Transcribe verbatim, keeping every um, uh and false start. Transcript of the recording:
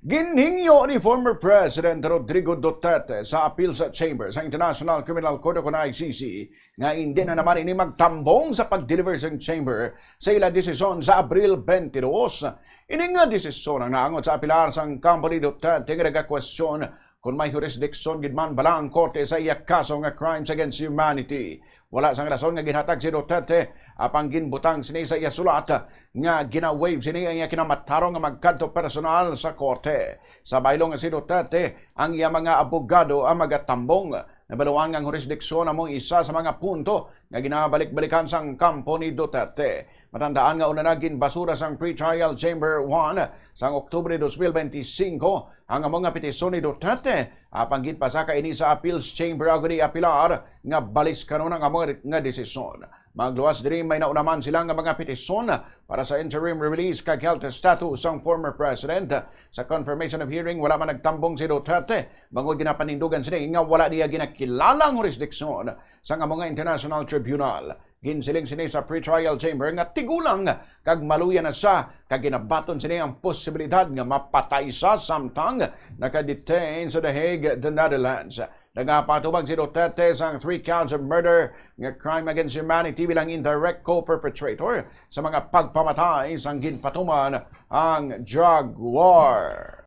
Ginhingyo ni former President Rodrigo Duterte sa Appeals Chamber sa International Criminal Court o kon I C C nga indi na naman ini magtambong sa pag-deliver sang chamber sa ila desisyon sa Abril twenty-two. Ini nga desisyon ang naangot sa apilar sang kampo ni Duterte nga nagakwestiyon kon may jurisdiction gid man bala ang korte sa iya kaso nga crimes against humanity. Wala sang rason nga ginhatag si Duterte, apang ginbutang sini sa iya sulat nga gina-waive sini ang iya kinamatarong nga magkadto personal sa korte. Sa baylo nga si Duterte, ang iya mga abogado ang magatambong. Nabaluan nga ang jurisdiksyon amo isa sa mga punto nga ginabalik-balikan sang kampo ni Duterte. Matandaan nga una na ginbasura sang pretrial chamber one sang Oktubre dos mil benti singko ang amo nga petisyon ni Duterte, apang ginpasaka ini sa appeals chamber agud apilar nga balis karon ang amo nga desisyon. Magluwas diri, may nauna man sila nga mga petisyon para sa interim release kag health status sang former president, sa confirmation of hearing, wala man nagtambong si Duterte bangod ginapanindugan sini nga wala niya ginakilala ang jurisdiksyon sang amo nga international tribunal. Ginsiling sini sa pretrial chamber nga tigulang kag maluya na siya, kag ginabaton sini ang posibilidad nga mapatay siya samtang naka-detain sa The Hague, the Netherlands. Nagapatubag si Duterte sang three counts of murder nga crime against humanity bilang indirect co-perpetrator sa mga pagpamatay sang ginpatuman ang drug war.